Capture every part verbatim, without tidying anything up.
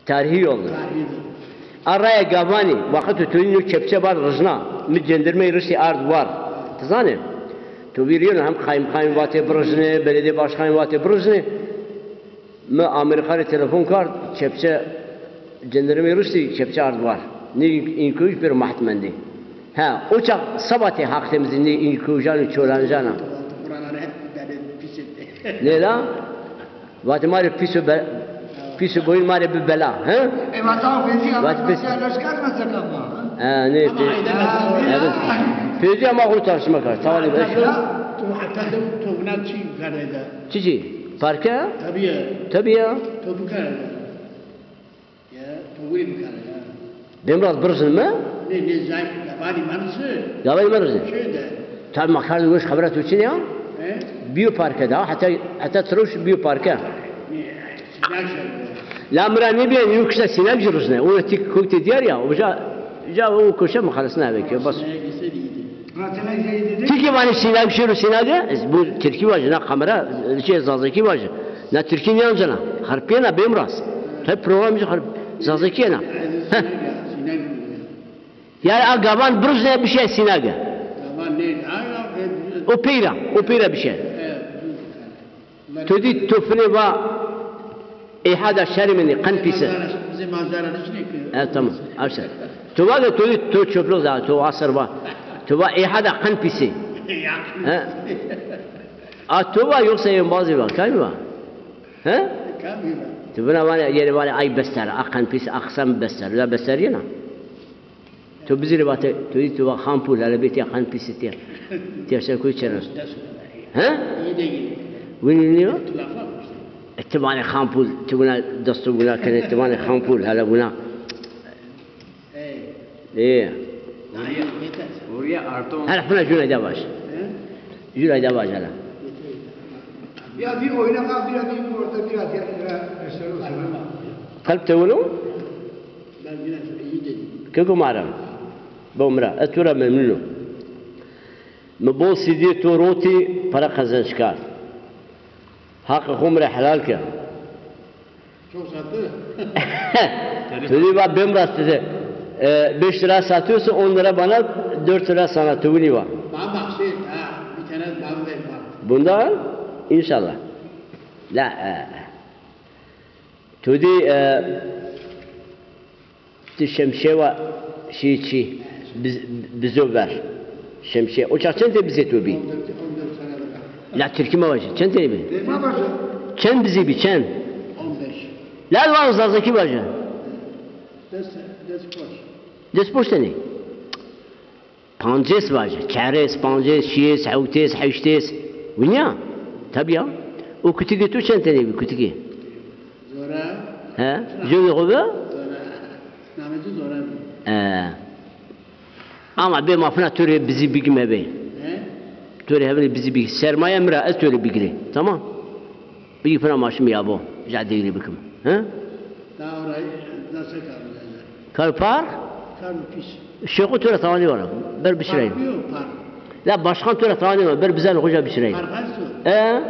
Tarîhî yol. A raya gavanî, wexto tu nîno kepçe bar rijna, mi cendirmeyî riştî ard war. Ti zanê? Tu vîr yeno hem qayîmqamî vatê birijnê, belediye başkanî vatê birijnê. Mi Amerîka rê telefon kard, kepçe cendirmeyî riştî, kepçe ard war. Nê înkuj pêro maht mendê. Ha, o çax seba tê Haq Temizî nê înkujan û çolanjan a. Nê la? Vatê ma rê pîs o be-, pîs o boyîn ma rê bi bela, he? E, vata o fêzî ama Vat pîs. Fêzî leşker mesela ma, ha? Ha, nê, pê-, evet. Fêzî ama xo tartışma kar. Tamam, e, şu. Tu hatta de topuna çi kardê de? Çiçi? Parke? Tabii ya. Tabii ya. Topu kardê. Ya, topuyê bikerê, ya. Bêm rast birijin mi? Nê, nê, zay, gavanî ma rijin. Gavanî ma rijin. Şey de. Tabi ma kardê weş xebera tu çin ya? He? Bîyo parke da, heta, heta troş bîyo parke. Nê, sînag şey. La mi ra nêbîya, nîyo kişta sînag jî rijne. O tik kotê diyar ya, o ja, ja o koşe mi xelisna eve ki, bas. Sînag ise diydi. Ti kî vanê sînag şêro sînage, ez bu tirkî vaje, na kamera, şey, zazakî vaje. Na tirkî nîyancena. Xerpîyena bêm rast. Hep program jî xerp-, zazakî yena. Heh. Yani a gavan birujne bişe sînage. O peyra, o peyra bişe. Tu dî tu finê va êha da şermînî, qen pîse. Bizim manzara, bizim manzara ne ki? E, tamam. Aşe. Tu va de tu dî tu çöplük da, tu asır va. Tu va êha da qen pîse. Ya. He? A tu va yoksa embazî va, kamî va? He? Kamî va? Tu bina vanê, yerê vanê ay bester, a qen pîs, a qisem bester. Ya bester yena. Tu bizîrî vate, tu dî tu va Xampul, hele bê tîya qen pîsî tîya. Tîya ser kuy çenas. He? Winî nîyo? E, ti vanê Xampul, ti wina desto wina kenê, ti vanê Xampul, hele wina. Ê. Oraya arton. Hele fina jûna de vaj. Jûna de vaj hele. Ya bir oyna, bir, bir orta, bir, bir, bir, bir, bir, bir, Kalp te wilo? Keko Muharrem. Bo mi ra, ez to ra memnun o. Mi bol C D'yê to rotî, para qezenc kar. Haqê xo mi rê helal ke. Çok sattı. Tu dî va bêm rast de. E, beş lira satıyorsa on lira bana, dört lira sana, tu winî va. Bana bak şey, ha, bir tane bana ver bak. Bunda inşallah. La, e. Tu dî, e, ti şemşê wa şî çî, biz-, bizo ver. Şemşê. O çax çend tê bizê to bî? La tirkî ma vajî. Çend tê bî? Çend bizê bî, çend? La van zazakî vaje. Des, des poş. Des poş tenê. Pancês vaje. Çerês, pancês, şîyês, hewtês, heştês. Winya? Tabii ya. O kutikê tu çend tenê bî kutikê? Zora. He? Jû xo be? Zora. Namê tu Zora bî. He. Ama bê ma fina tu rê bizî bigime bê. He? Tu rê hevinî bizî bigî. Sermaye mi ra ez tu rê bigirê. Tamam. Bigî fina ma şim ya bo. Ja deyrî bikim. He? Daha orayı nasıl kaldı? Kar par? Kar pis. Şêxo tu ra tawanî vana. Ber bişireyim. Par yok, par. La başkan tu ra tawanî vana. Ber bizen hoca bişireyim. Par kaç tu? E?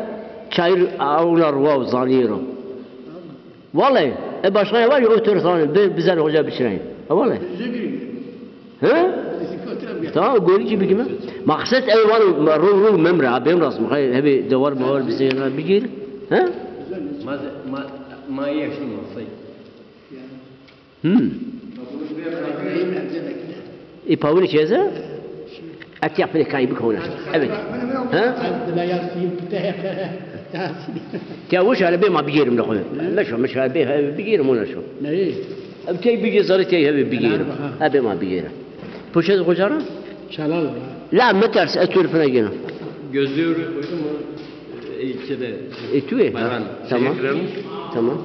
Çayır avuna ruwa zanî ro. Vallahi, e başkan ya var ya, o tu ra tawanî. Ber bizen hoca bişireyim. Ha, vallahi. Bize bir He? Tamam, gorî kî bigîme. Maqsed ew vano, ma ro ro memre, a bêm rast, ma hebê dewar mawar bizê na bigîr. He? Ma, ma, ma yaşlı masayı. Hmm. E, pawini çi eze? Etiya pile kayı bir kavuna. Evet. He? Tiya wiş hele bê ma bigêrim de xo. Meşo, meşo hele bê bigêrim ona şo. Neyê? Ev tey bigê zerê tey hebe bigêrim. Hebe ma bigêrim. Poşet kocara? Çalal. La mi ters, e tu rê fina gêna. Gözlüğü koydum mu? E, şeyde, e, tu e? Bayram. Tamam. Tamam.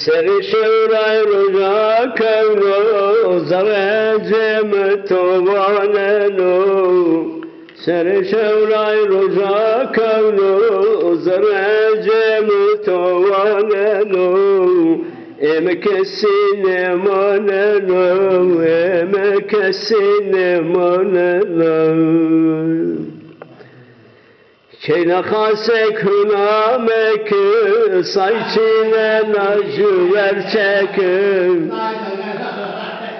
Serê şewray roja kewno, zerrê cê mi to waneno. Serê şewray roja kewno, zerrê cê mi to waneno. Ê Eme kesî nêmaneno, eme kesî nêmaneno. Keyna xasek huname ki, say çînena jû ver çeke.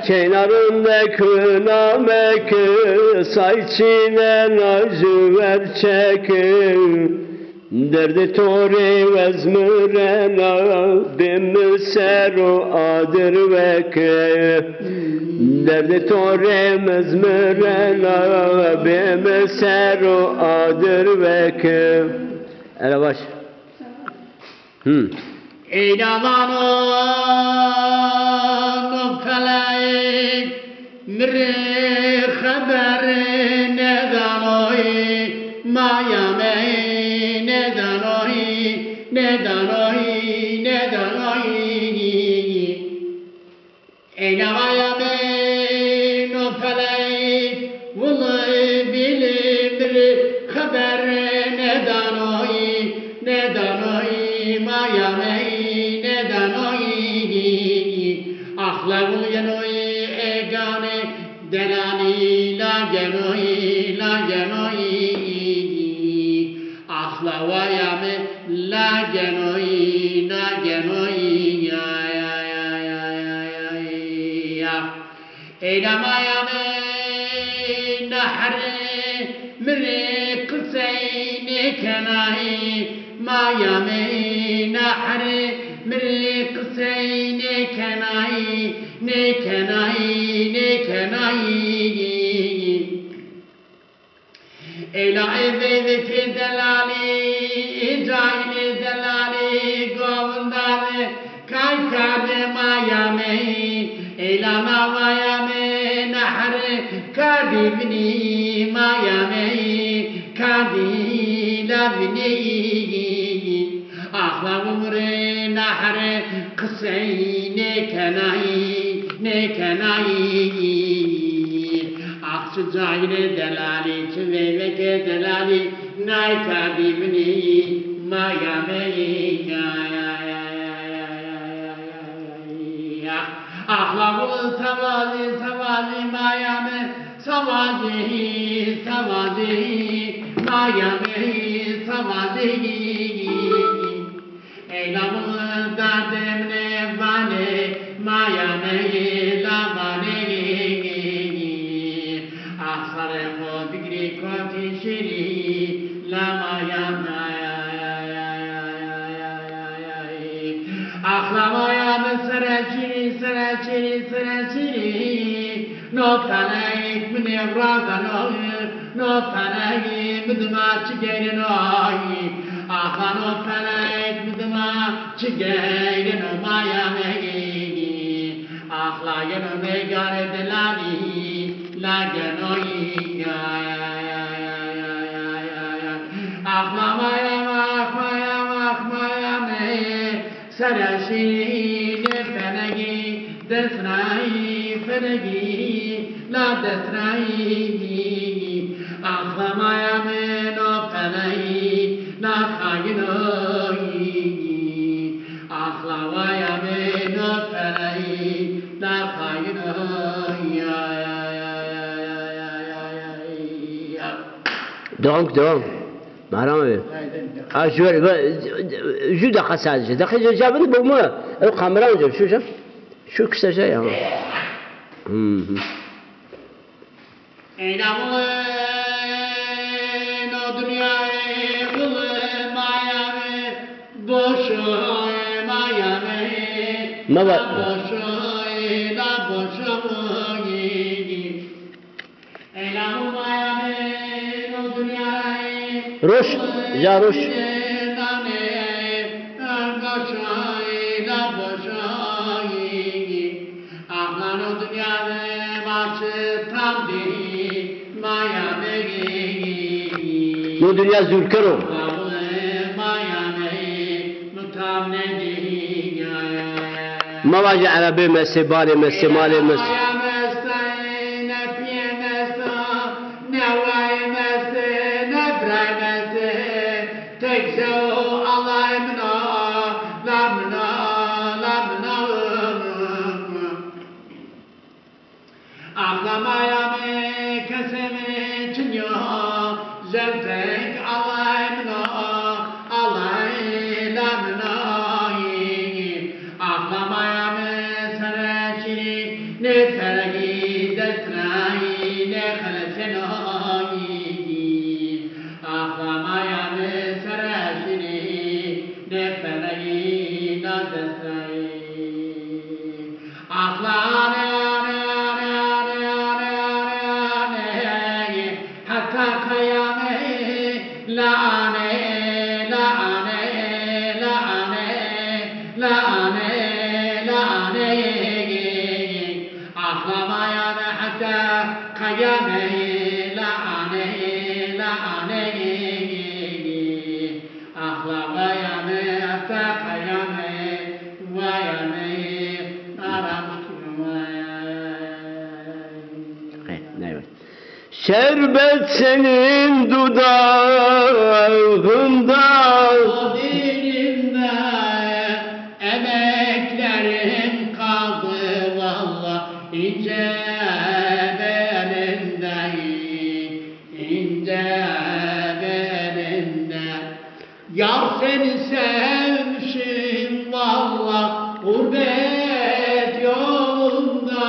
Keyna rindek huname ki, say çînena jû ver çeke. Derdê to rê wez mirena, bê mi ser o adir veke. Derdê to rê wez mirena, bê mi ser o adir veke. Ere baş. Hı. Ey davano no felek, mi rê xeber nêdanoyî, maya me nêdanoyî, nêdanoyî, nêdanoyî. Ey maya me no felek, wili bîlî mi rê xeber nêdanoyî, nêdanoyî, maya me nêdanoyî. Axla wili yenoyî ê ganê delalî, la genoyî, la genoyî. Axla waya mi la genoyî, la genoyî, ya, ya, ya. Ey la maya mi na herê mi rê qisey nêkenayî, maya mi na herê mi rê qisey nêkenayî, nêkenayî, nêkenayî. Ey la ê veyvekê delalî, ê cahilê delalî, govindane kay kardê maya me. Ey la maya me na herê kardî vinî, maya me kardî la vinî. Axla umrê na herê qisey nêkenayî, nêkenayî. Ax çi cahilê delalî, çi veyvekê delalî, nay kardî vinî, maya me yî, ya, ya, ya. Axla wili sewazî, sewazî maya mi, sewazî, sewazî maya mi, sewazî. Ey la wili derdê mi nê vanê, maya mi la vanê. Ax serê xo bigirî kotî şirî, la maya mi. Ax la maya mi sere şirî, sere şirî, sere şirî. No felek mi nêvrazeno, no felek mi dima çi geyreno. Ax la no felek mi dima çi geyreno maya mi. Ax la yeno nêgare delalî, la genoyî. Ax la maya mi, ax maya mi, ax maya mi. Sere şîrînê felegî, desrayî felegî, la desrayî. Ax la maya mi no feleyî, la xayinoyî. Ax la waya mi no feleyî, la xayinoyî. Dewam, dewam. Mahram abi. A, jû ver, ve, jû deqa sadece. Deqa ca, ca bide, bu mu? Ew kamera olacak, şu, şu. Şu kısaca ya. Hı hı. Ey la wili no dinyayê wili maya mi, boşo maya mi. Maba. Boşo, la boşo. Roş, ya roş. No dinya zûrker o. Mevajê erebê mestê, balê mestê, malê mestê. Maya mestê, ne piyê mestê, ne wayê mestê, ne birayê mestê. Tek jewo Allahê min a, la min a, la min a. Semê çinyo, zewtek alay mino, alay la mino. Axlamaya mi sere şirî, nê feregî dest ra yî, nê xeleseno yî. Axlamaya mi sere şirî, nê feregî dest ra yî. Axla ane, ane, ane, heta qeyame, la ane, la ane, la ane, la ane, la ane. Axlamaya mi heta qeyame, la ane, la ane. Axla vaya mi, heta qeyame, vaya mi, aram kime. He, ne var? Şerbet senin dudağında. Dilimde emeklerin kaldı valla ince belinde, ince belinde. Yar seni sevmişim valla gurbet yolunda.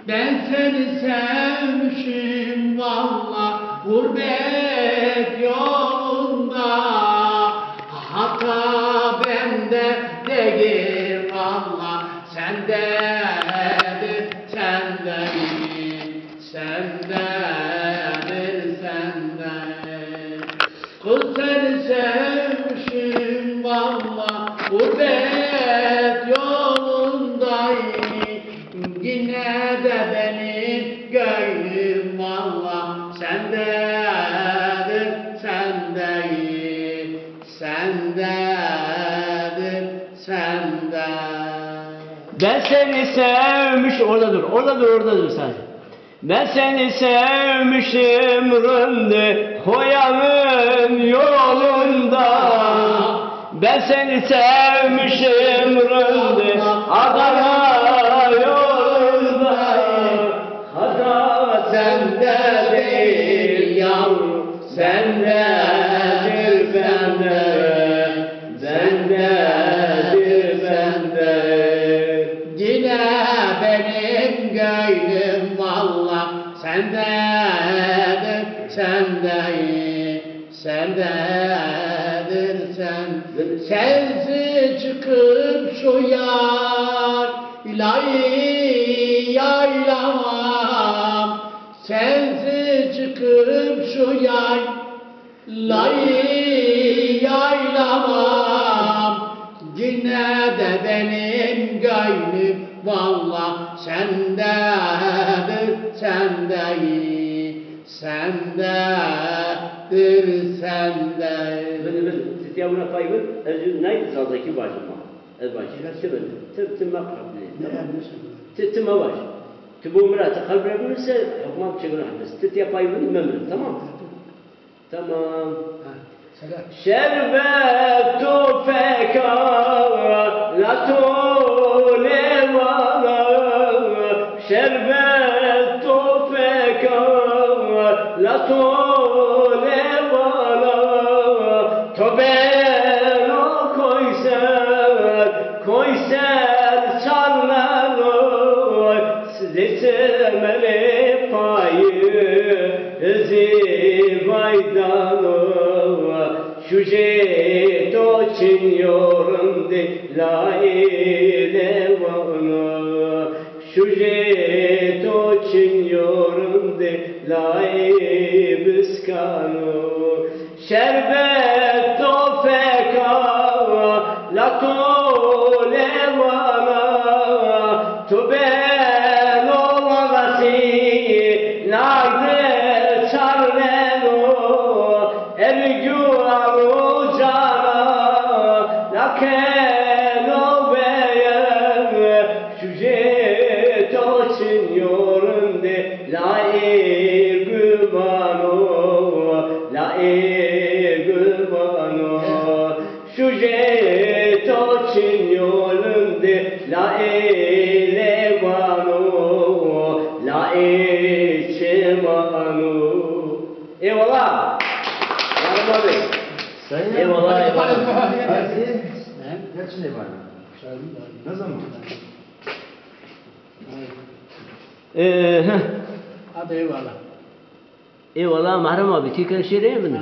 Ben seni sevmişim valla gurbet yolunda. Hata bende değil valla, sendedir, sende. Sendedir, sende. Kız seni sevmişim valla gurbet yolundayım. Yine de benim gönlüm valla sendedir, sendeyim. Sendedir, sende. Ben seni sevmiş, orada dur, orada dur, orada dur sadece. Ben seni sevmişim rındi Koyan'ın yolunda. Ben seni sevmişim rındi Adana yolunda. Hata sende değil yavrum, sendedir sende. Sendedir sende. Yine benim gönlüm valla sendedir, sende, sendedir sen. Sensiz çıkıp şu yaylayı yaylamam. Sensiz çıkıp şu yaylayı yaylamam. Yine de benim gönlüm valla sendedir, sende, sendedir, sende. Bile, bile. Ti tîya wina pay bin, ez ju nay Zazakî vajim ma. Ez vajim. Ti bin. Ti, ti meqreb nê. Ti, ti mevaj. Ti bo mi ra ti qelb ra binuse, hukma bi çi guna bes. Ti tîya pay bin, memrin, tamam? Tamam. Ha, selam. Şerbet tofeka la tole vala, şerbet tofeka la tole vala, to beno koyser, koyser çarleno, Zê çemenê payî zî vay dano, şujê to çinyo rindê layê lewano, şujê to çinyo rindê layê biskano. Şerbet tofeka la tole vala, tu beno wexasî nayde çarleno, ergû alo cana la keno beye, şujê to çinyo rindê layê gumano, layê gumano. Şujê to çinyo rindê layê lewano, layê çim Eyvallah. Eyvallah, eyvallah. Gerçi ne var? Ne zaman? Ee, heh. Hadi eyvallah. Eyvallah, Mehrem abi, ti ke şiir ê min.